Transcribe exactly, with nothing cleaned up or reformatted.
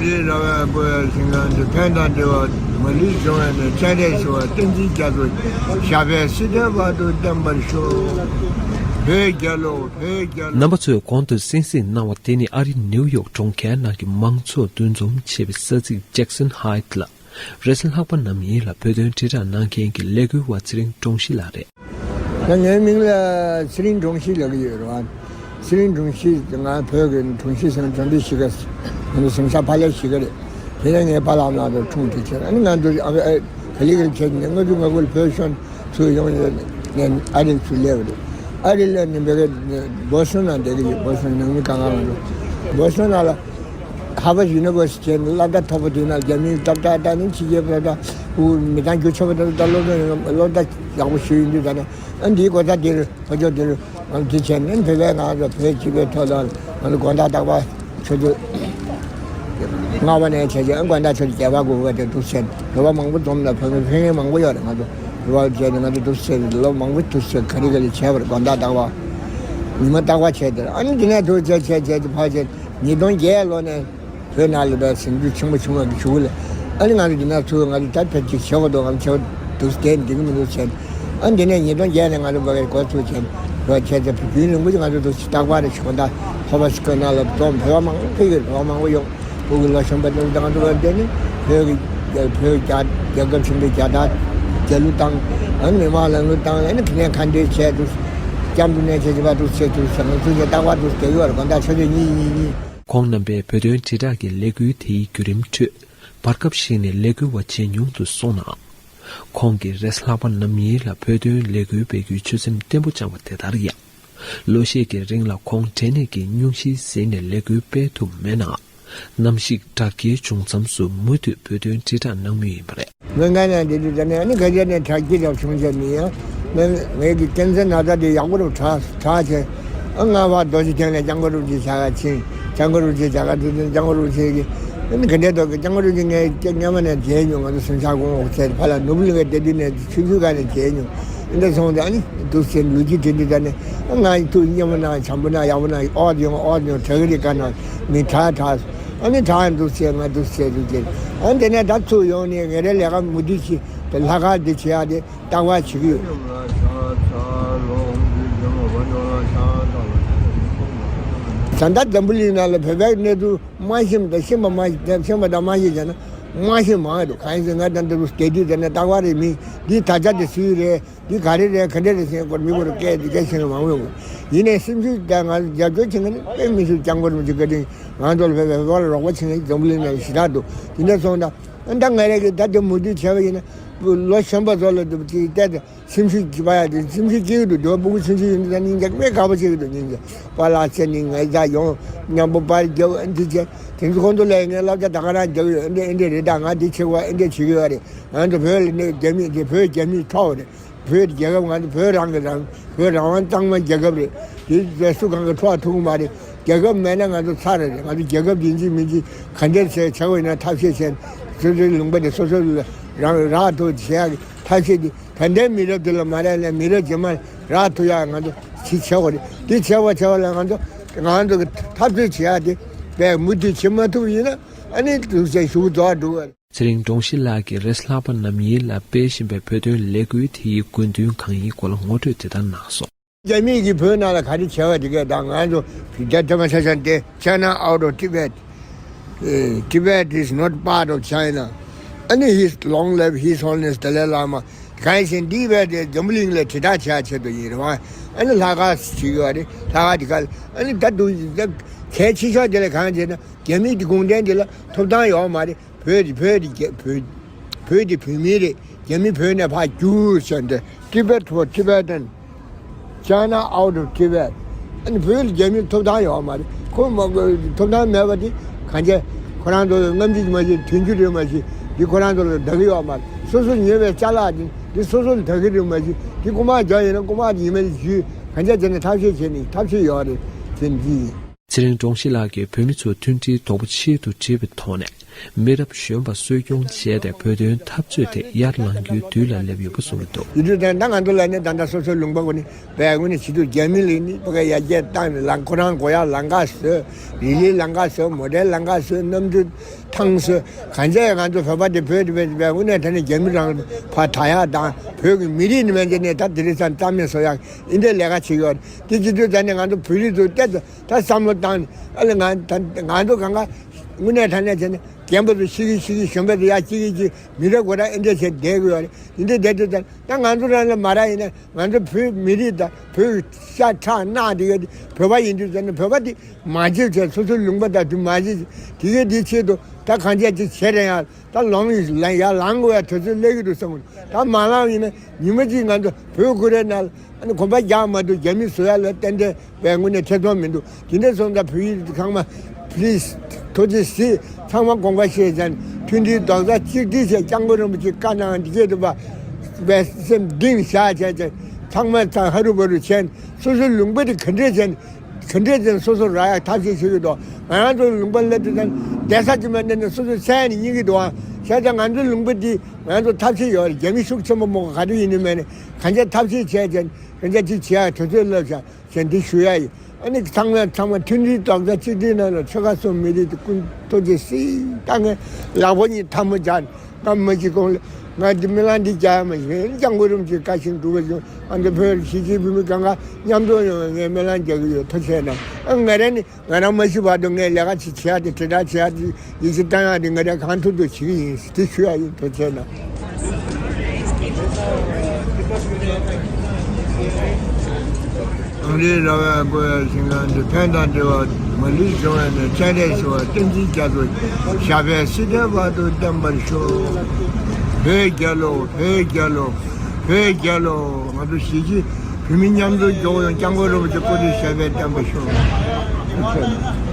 རེད་ར་བའི་བོད་ཡ་ཞིང་ཁམས་འདི་ཕན་དང་བདེ་བ་མ་ལུས་འབྱུང་བའི་གནས། སྤྱན་རས་གཟིགས་དབང་བསྟན་འཛིན་རྒྱ་མཚོ་ཞབས་པད་སྲིད་མཐའི་བར་དུ་བརྟན་པར་ཤོག་བོད་རྒྱལ་ལོ། བོད་རྒྱལ་ལོ། རྣམ་པ་ཚོས་གོང་དུ་གསན་གཟིགས་གནང་བ་དེ་ནི་ཨ་རིའི་ནེའུ་ཡོག་གྲོང་ཁྱེར་ནང་གི་མང་ཚོགས་འདུ་འཛོམས་ཆེ་བའི་ས་ཚིགས་ཇེག་སན་ཧའེ་ཊི་ལ། རེས་གཟའ་ལྷག་པ་ནམ་ཡིན་ལ་བོད་དོན་དྲིལ་བསྒྲགས་གནང་མཁན་གྱི་ལས་འགུལ་བ་ཚེ་རིང་དྲུང་ཞི་ལགས་རེད། ད་ངའི་མིང་ལ་ཚེ་རིང་དྲུང་ཞི་ལབ་ཀྱི་ཡོད་རེད་བ། ཚེ་རིང་དྲུང་ཞི། ང་བོད་ཀྱི་དྲུང་ཞི་ཟེར་ན་དྲུང་འདི་ཞི་ག་ང་ཚོ་ཟིང་ས་ཕ་ལྷ་ཞི་ག་རེད། དེ་ནས་ངའི་པཱ་ལགས་ནང་དུ་འཁྲུངས་དེ་ཆེ་ཨ་ནི་ང་ཚོ་ཨ་ཨ་ག་ལི་ག་ལི་བྱས་ནས་ལྔ་བཅུ་ང་དགུ་ལ་བོད་གཞུང་ཚུར་ཡོང་ཡོད་ནས་ཨ་རིར་ཚུར་སླེབས་པ་རེད། ཨ་རི་སླེབས་ནས་བོད་ཀྱི་བོ་སི་ཊོན་ནང་བསྡད་ཀྱི་ཡོད། བོ་སི་ཊོན་ནང་མི་གང་ག་ང་ཚོ་བོ་སི་ཊོན་ནང་ལ། ཧར་ཝརཌ་ཡུ་ནི་ཝར་སི་ཊི་བྱས་ནས་སློབ་གྲྭ་མཐོ་པོ་དེ་ན་རྒྱ་མིའི་སློབ་གྲྭ་ད་ནི་ཕྱི་རྒྱལ་སློབ་གྲྭ་ཕྲུ་གུ་མི་གྲངས་རྒྱུ་ཆ་པོ་དེ་ཚོ་ད་སློབ་གྲྭ་ཡོང་སློབ་གྲྭ་ཡག་པོ་ཞིག་ཡིན་དུས་ད་ནི་ཨ་འདིའི་གོ་ས་དེ་རུ་ཕ་ཕྱོགས་དེ་རུ་ང་ཚོ་དེ་བྱས་ནས་བོད་པའི་ང་ཚོ་བོད་སྤྱི་པའི་ཐོག་ལ་ང་ཚོ་དགོང་དག་རྟག་པར་ཆུ་ཚོད་ལྔ་པ་ནས་བྱས་རྗེས་ཨ་དགོང་དག་ཆུ་ཚོད་བརྒྱད་པ་དགུ་པ་དེ་འདུག་བྱས་ནས་བོད་པ་མང་པོ་འཛོམས་ནས་བོད་པའི་ཕ་གི་མང་པོ་ཡོད་རེད། ང་ཚོ་བོད་པ་བྱས་ནས་ང་ཚོ་འདུག་བྱས་ནས་ལོ་མང་པོ་འདུག་བྱས་ག་རེ་ག་རེ་བྱས་པ་རེད། དགོང་དག་རྟག་པར་ཉི་མ་རྟག་པར་བྱས་དེ་ཨ་ནི་དེ་ནས་འདུག་བྱས་བྱས་བྱས་དེ་ཕར་བྱས། ཉིས་སྟོང་བརྒྱད་ལོ་ནས་བོད་ནང་ལ་བའི་ཟིང་འཁྲུག་ཆེན་པོ་བྱུང་བ་གི་གཞུག་ལ། ཨ་ནི་ང་ཚོ་འདི་ན་ཚུར་ང་ཚོ་ད་ཕལ་ཆེར་བྱེད་དགོས་འདུག་ང་ཚོ་བྱེད་དུས་བསྡད་འགྲིག་གི་མི་འདུག་བྱས་ཨ་འདི་ནས་ཉིས་སྟོང་བརྒྱད་ནས་ང་ཚོ་བ་གའི་འགོ་ཚུགས་བྱས་བོད་བྱས་ཚེ་རྒྱུན་རིང་པོ་ཅིག་ང་ཚོ་འདུག་རྟག་པར་རེ་ཞིག་ད་ཧོ་པ་སི་ཁོ་ན་ལ་འཛོམས་བོད་པ་མང་པོ་ཕེབས་ཡོད། བོད་པ་མང་པོ་ཡོང་བོད་ཀྱི་ལོ་གཞོན་པ་ཚོ་ང་ཚོ་བ་འདི་ནི་བོད་ཀྱི་བོད་རྒྱ་རྒྱལ་ཁབ་ཆེན་པོའི་རྒྱལ་དར་རྒྱལ་གླུ་བཏང་ཨ་ནི་མི་མང་ལ་གླུ་བཏང་ཨ་ནི་ཕ་ནས་ཁ་འདོན་བྱས་འདུག་སྐྱབས་འགྲོ་ནས་བྱས་བྱས་པ་འདུག་བྱས་འདུག་ཟེར་ང་ཚོ་ཚོ་རྟག་པར་འདུག་རྒྱག་ཡོད་རེད། དགོང་དག་ཆུ་ཚོད་གཉིས་གཉིས་གཉིས། ཁོང་རྣམ་པས་བོད་དོན་དྲིལ་བསྒྲགས་ཀྱི་ལས་འགུལ་དེའི་བརྒྱུད་རིམ་ཁྲོད་བར་སྐབས་ཤིག་ནས་ལས་འགུལ་བ་བྱེད་མྱོང་དུ་སོང་ནའང་། ཁོང་གིས་རེས་ལྷག་པ་ནམ་ཡིན་ལ་བོད་དོན་ལས་འགུལ་སྤེལ་རྒྱུའི་ཆོད་སེམས་བརྟན་པོ་བཅངས་པ་དེ་ལྟར་ཡང་། ལོ་ཤས་ཀྱི་རིང་ལ་ཁོང་འབྲས་ནད་ཀྱི་སྙུང་གཞིའི་ཟིན་ནས་ལས་འགུལ་སྤེལ་ཐུབ་མེད་ནའང་། གནམ་གཤིས་དྲག་སྐྱེད་བྱུང་མཚམས་སུ་མུ་མཐུད་བོད་དོན་དྲིལ་བསྒྲགས་གནང་མུས་ཡིན་པ་རེད། སྔོན་ཁ་ནས་འདི་དུས་ད་ནས་ཨ་ནི་ག་རེ་ནས་དྲག་སྐྱེད་རབ་བྱུང་བྱས་མི་ཡང་ངས་ངས་ཀྱི་ཀན་སར་ན་ཚ་དེ་ཡག་པོ་རུ་དྲག་དྲག་བྱས། ཨ་ང་བ་རྡོ་རྗེ་གདན་ལ་སྐྱབས་མགོན་རིན་པོ་ཆེ་ཞལ་ཁ་ཕྱིན། སྐྱབས་མགོན་རིན་པོ་ཆེ་ཞལ་ཁ་ཕྱིན། སྐྱབས་མགོན་རིན་པོ་ཆེ་གིས་ཨ་ནི་ག་འདྲས་འདུག་གི་སྐྱབས་མགོན་རིན་པོ་ཆེ་ངས་སྔ་མ་ནས་མཇལ་མྱོང་། ང་ཚོ་སུན་ཆ་གོང་འོག་བྱས་ཕ་ལ་ནོར་བུ་གླིང་ག་སྡེ་བདུན་ནས་ཆུ་ཚོད་ག་ནས་མཇལ་མྱོང་། ཨ་འདྲ་སོང་ཙང་ཨ་ནི་འདུག་སེ་ལོ་རྒྱུས་དྲན་དུས་ད་ནས་ཨ་ང་ཡི་ཐུགས་མཉམ་པོ་ན་བྱམས་པོ་ན་ཡག་པོ་ན་ཨོ་ཡོང་ཨོ་ཡོང་དྲག་གི་རེད། ག་ན་མི་དྲག་དྲག་ཨ་ནི་དྲག་འདུག་སེ་ང་འདུག་སེ་འདུག་སེ་ཨ་དེ་ནས་ད་ཚུར་ཡོང་ནས་ངེད་རའི་ལས་ཀ་མུ་མཐུད་བྱེད་དེ་ལྷག་དཀར་འདི་བྱེད་ཡག་དེ། རྟག་པར་བྱེད་ཀྱི་ཡོད། ད་ལྟ་འཛམ་བུ་གླིང་ནང་ལ་བོད་པའི་གནས་ཚུལ་མ་ཤེས་པ་དང་ཤེས་པ་མ་ཤེས་པ་དང་མ་ཤེས་བྱས་ན་མ་ཤེས་མང་འདུག་གང་ཡིན་ཟེར་ང་ད་ལྟ་རུ་བལྟས་དུས་དེ་ནས་རྟག་པར་རེད། མི་འདི་ད་ཆ་དེ་སུའི་རེད། འདི་ག་རེ་རེད། ག་འདྲ་རེད་ཟེར་སྐོར་མི་སྐོར་སྐད་དེ་སྐད་ཆེན་མང་པོ་ཡོང་གི། ཡིན་ནའི་སེམས་ཤུགས་ད་ང་རྒྱབ་སྐྱོར་བྱེད་མཁན་ནི་དཔེ་མི་སྲིད་སྐྱབས་མགོན་རིན་པོ་ཆེ་བཀའ་དྲིན་ང་ཚོ་ལ་བོད་པའི་བོད་པ་ལ་རོགས་པ་བྱེད་མཁན་འཛམ་བུ་གླིང་ནང་ཞེ་དྲག་འདུག་དེ་འདྲ་སོང་ད་ཨ་ད་ང་རེ་གི་ད་དེ་མུ་མཐུད་བྱས་པ་ཡིན་ན་ལོ་གཞོན་པ་ཚོ་ལ་དེ་བལྟས་ཏེ། སེམས་ཤུགས་སྐྱེ་བ་ཡ་དེ་སེམས་ཤུགས་སྐྱེ་གི་འདུག་འདོད་སྤུ་གུ་ཆུང་ཆུང་ཡིན་དུས་ད་སྙིང་རྗེ་དཔེ་དགའ་པོ་སྐྱེ་གི་འདུག་སྙིང་རྗེ་པཱ་ལགས་ཚེ་ནི་ངའི་ཚ་ཡོང་མཉམ་པོ་པར་རྒྱབ་ཨ་འདི་བྱས་དེ་ཚོ་ཁོང་ཚོ་ལས་ངའི་སློབ་གྲྭ་ད་ག་རང་རྒྱག་ཡོད། ཨ་འདི་ཨ་འདི་རེད། ད་ང་འདི་བྱེད་དགོས་ཨ་འདི་བྱེད་གི་ཡོད་རེད། ང་ཚོ་བོད་ལ་ནི་རྒྱ་མི་དེ་བོད་རྒྱ་མིའི་ཕྲོག་རེད། བོད་རྒྱལ་ཁབ་ང་ཚོ་བོད་རང་གི་རང་བོད་རང་དབང་གཙང་མ་རྒྱལ་ཁབ་རེད། དེ་བས་སུ་གང་གི་ཕྲོག་ཐུབ་གི་མ་རེད། རྒྱལ་ཁབ་མེད་ན་ང་ཚོ་ཚར་རེད། ང་ཚོ་རྒྱལ་ཁབ་ཡིན་གཅིག་མིན་གཅིག་ག་འདྲ་བྱས་བྱ་དགོས་ཡིན་ན་ཐབས་ཤེས་བྱས་སོ་སོའི་ལུང་པ་དེ་སོ་སོ་རང་རག་ཐུབ་བྱེད་ཡག་གི་ཐབས་ཤེས་དེ། ད་ལྟའི་མི་རབས་འདི་ལ་མ་རག་ལས་མི་རབས་རྗེས་མར་རག་ཐུབ་ཡག་ང་ཚོ་ཅིག་བྱེད་དགོས་རེད། འདི་བྱེད་པ་བྱེད་པ་ལ་ང་ཚོ་ང་ཚོ་གི་འཐབ་རྩོད་བྱེད་ཡག་དེ་བས་མུ་མཐུད་བྱེད་མ་ཐུབ་ཡིན་ན་ཨ་ནི་དུས་ཚོད་ཞུགས་རྫོགས་འགྲོ་གི་རེད། ཚེ་རིང་དྲུང་ཞི་ལགས་ཀྱིས་རེས་ལྷག་པ་ནམ་ཡིན་ལ་སྤེལ་བཞིན་པའི་བོད་དོན་ལས་འགུལ་དེའི་དགོས་འདུན་གང་ཡིན་སྐོར་ལ་ངོ་སྤྲོད་དེ་ལྟར་གནང་སོང་། རྒྱ་མིས་ཀྱིས་བོད་ནང་ལ་ག་རེ་བྱས་པ་དེ་གས་དང་ང་ཚོ་རྒྱ་ཐ་མ་ཆ་ཆ་འདི་China out of Tibet, Tibet is not part of China. ཨ་ནི་His Long Live His Holiness Dalai Lama གང་ཞིག་འདི་བས་དེ་འཛམ་བུ་གླིང་ལ་དྲིལ་བསྒྲགས་བྱ་ཆེད་དུ་ཡིན་རེད་བ། ཨ་ནི་ལྷག་དཀར་ཞིག་ཡོད་རེད། ལྷག་དཀར་འདི་ག་ཨ་ནི་ད་དུང་གལ་ཆེ་ཤོས་དེ་ལ་གང་བྱས་ན་རྒྱ་མིའི་གུང་ཁྲན་འདི་ལ་ཐོབ་ཐང་ཡོད་མ་རེད། བོད་དེ་བོད་དེ་རྒྱ་བོད་བོད་དེ་བོད་མི་རེད། རྒྱ་མི་བོད་ནས་ཕར་རྒྱུགས་ཟེར་འདི་Tibet for Tibetan, China out of Tibet. ཨ་ནི་བོད་ལ་རྒྱ་མིར་ཐོབ་ཐང་ཡོད་མ་རེད། ཁོ་མ་ཐོབ་ཐང་མེད་པ་དེ་གང་བྱས་ཁོ་རང་ཚོ་ལ་རྔམ་བརྗིད་མ་བྱེད་དོན་རྒྱུ་རེད་མ་གཞི་འདི་ཁོ་རང་ཚོ་ལ་བདག་གི་ཡོད་མ་རེད། སོ་སོ་ཉོས་པའི་ཅ་ལག་དེ་འདི་སོ་སོ་ལ་བདག་གི་རེད་མ་གཞི་འདི་རྐུ་མ་རྒྱག་ཡིན་ན་རྐུ་མ་དེ་ཉི་མ་ཞིག་གང་བྱས་བྱས་ནས་ཐབས་ཤེས་བྱས་ནས་ཐབས་ཤེས་ཡོད་རེད་ཟེར་འདི་ཡིན། ཚེ་རིང་དྲུང་ཞི་ལགས་ཀྱིས་བོད་མི་ཚོ་མཐུན་སྒྲིལ་དོག་པོ་ཆེད་དུ་བྲིས་པའི་ཐོག་ནས་ མི་རབས་གཞོན་པ་གསོ་སྐྱོང་བྱས་ཏེ་བོད་དོན་འཐབ་རྩོད་དེ་ཡར་ལངས་རྒྱུའི་དུས་ལ་སླེབས་ཡོད་པ་གསུངས་ཀྱི་འདུག། ཡིན་དུས་ད་ང་ཚོ་ལ་ནི་ད་ལྟ་སོ་སོའི་ལུང་པ་ཀུན་ནས་བས་ཀུན་ནས་བྱེད་དུས་རྒྱ་མི་ལ་ནི་ཕ་གི་ཡར་རྒྱས་བཏང་ནས་ལམ་ཁོ་རང་དགོས་ཡག་ལམ་ཁ་བཟོས། རི་ལིའི་ལམ་ཁ་བཟོས། མོ་ཊའི་ལམ་ཁ་བཟོས། གནམ་གྲུ་ཐང་བཟོས། གང་བྱས་ང་ཚོ་བོད་པ་དེ་བོད་དེ་བས་ཀུན་ནས་ད་ནི་རྒྱ་མི་རང་ཕར་དྲག་ཡག་དང་བོད་ཀྱི་མི་རིགས་ནི་མན་ཆད་ནས་ད་དེ་རིང་སང་རྩ་མེད་བཟོ་ཡག་འདི་འདྲའི་ལས་ཀ་བྱེད་ཀྱི་ཡོད་རེད། དེ་བྱེད་དུས་ད་ནི་ང་ཚོ་བོད་རིགས་ཚོ་ཏོག་ཙམ་ད་བསམ་བློ་བཏང་ནས་ཨ་ལས་ང་ད་ང་ཚོ་གང་ག་དངོས་གནས་དྲང་གནས་བྱས་ན་རྒན་པ་ཚོ་ཤི་གི་ཤི་གི་གཞོན་པ་ཚོ་ཡར་སྐྱེ་གི་སྐྱེ། མི་རབས་འགོ་དང་ཨེ་འདྲ་བྱས་བསྡད་དགོས་ཡོད་རེད། དེ་འདྲ་བསྡད་དུས་ད་ད་ང་ཚོ་རང་ལ་མ་རག་ཡིན་ན་ང་ཚོ་བོད་མི་རིགས་དང་བོད་ཤ་ཁྲག་རྣག་དེ་ག་བོད་པ་ཡིན་དུས་ཙང་ནས་བོད་པ་དེ་མ་བརྗེད་བྱས། སོ་སོའི་ལུང་པ་དང་དེ་མ་བརྗེད། དེ་གའི་དེའི་ཆེད་དུ་ད་གང་བྱས་ཅིག་བྱས་རན་ཡང་ད་ལོང་ཡ་ལང་དགོས་ཡ་དུས་ཚོད་སླེབས་ཀྱི་འདུག་བསམ་གི་འདུག། ད་མ་ལངས་ཡིན་ན་ཉི་མ་གཅིག་ང་ཚོ་བོད་ཁུ་རའི་ནང་ལ་ཨ་ནི་གོམ་པ་རྒྱག་མ་ཐུབ། རྒྱ་མི་བཟོ་ཡ་ལ་ཏན་ཏན་བས་དངོས་གནས་ཐེ་ཚོམ་མི་འདུག། དེ་འདྲ་སོང་ཙང་བོད་ཡིག་ཚང་མ་please ཐུགས་རྗེ་གཟིགས། ཚང་མ་དགོངས་པ་བཞེས་བྱས་ནས་མཐུན་སྒྲིལ་རྡོག་རྩ་གཅིག་སྒྲིལ་བྱས། སྐྱབས་མགོན་རིན་པོ་ཆེའི་བཀའ་གནང་འདི་སྐད་དུ་བ་བས་སེམས་གཏིང་བཞག་བྱས་བྱས་ཚང་མ་ཚང་ཧ་རུ་བ་རུ་བྱས་ནས་སོ་སོའི་ལུང་པ་དེ་ག་འདྲས་བྱས་ནས་ག་འདྲས་བྱས་ནས་སོ་སོ་རག་ཡག་ཐབས་ཤེས་བྱེད་ཀྱི་འདུག། ང་རང་ཚོའི་ལུང་པ་སླེབས་དུས་ཙང་བསྡད་ས་ཅིག་མ་གནས་ནས་སོ་སོ་སེམས་ནས་སྙིང་གི་འདུག་ཨང་། བྱས་ཙང་ང་ཚོའི་ལུང་པ་འདི་ང་ཚོ་ཐབས་ཤེས་ཡོད་རེད། རྒྱ་མི་ཤུགས་ཆེན་པོ་མོ་ག་རེ་ཡིན་ནི་མེད་ནས་གང་ཆ་ཐབས་ཤེས་བྱས་བྱས་གང་ཆ་ཅིག་བྱེད་ཡག་དུས་ཚོད་སླེབས་ཤག་ཞེས་འདི་ཞུ་ཡ་ཡིན། ཨ་ནི་ཚང་མ་ཚང་མ་མཐུན་སྒྲིལ་རྡོག་རྩ་གཅིག་སྒྲིལ་གནང་རོགས། ཆོལ་ཁ་གསུམ་མི་རིགས་དེ་ཀུན་ཐུགས་རྗེ་གཟིགས། ད་ངས་ལག་པ་གཉིས་ཐལ་མོ་སྦྱར་ནས་སྐར་མ་གཅིག་གོང་ལ་ང་འདི་སྨོན་ལམ་འདི་རྒྱག་ཡ་མ་ཞིག་སྐྱབས་མགོན་རིན་པོ་ཆེའི་བཀའ་བཞིན་སྒྲུབ་པ་བྱུང་། ང་ཚོ་བོད་གཞིས་བྱེས་བོད་མི་གང་ག་མཉམ་འཛོམས་ཡོང་བའི་ངས་སྨོན་ལམ་རྒྱག་གི་ཡོད། ཐུགས་རྗེ་གནང་། ཨ་ང་རང་ནི་ང་རང་མ་ཤི་བར་དུ་ངས་ལས་ཀ་ཅིག་བྱེད་ཡ་དེ་དྲིལ་བསྒྲགས་བྱེད་ཡ་དེ་ཡིད་ཆེས་བཏང་ཡ་དེ་ང་རང་གང་ཐུབ་ཐུབ་བྱེད་ཀྱི་ཡིན། དེ་ཞུ་ཡ་ཡིན། ཐུགས་རྗེ་གནང་། གངས་རིའི་ར་བས་བསྐོར་བའི་ཞིང་ཁམས་འདི། ཕན་དང་བདེ་བ་མ་ལུས་འབྱུང་བའི་གནས། སྤྱན་རས་གཟིགས་དབང་བསྟན་འཛིན་རྒྱ་མཚོ་ཞབས་པད་སྲིད་མཐའི་བར་དུ་བརྟན་པར་ཤོག། བོད་རྒྱལ་ལོ། བོད་རྒྱལ་ལོ། བོད་རྒྱལ་ལོ། ང་ཚོ་གཞིས་བྱེས་བོད་མི་མཉམ་འཛོམས་མགྱོགས་ཡོང་། སྐྱབས་མགོན་རིན་པོ་ཆེ་སྐུ་ཚེ་ཞབས་པད་བརྟན་པར་ཤོག།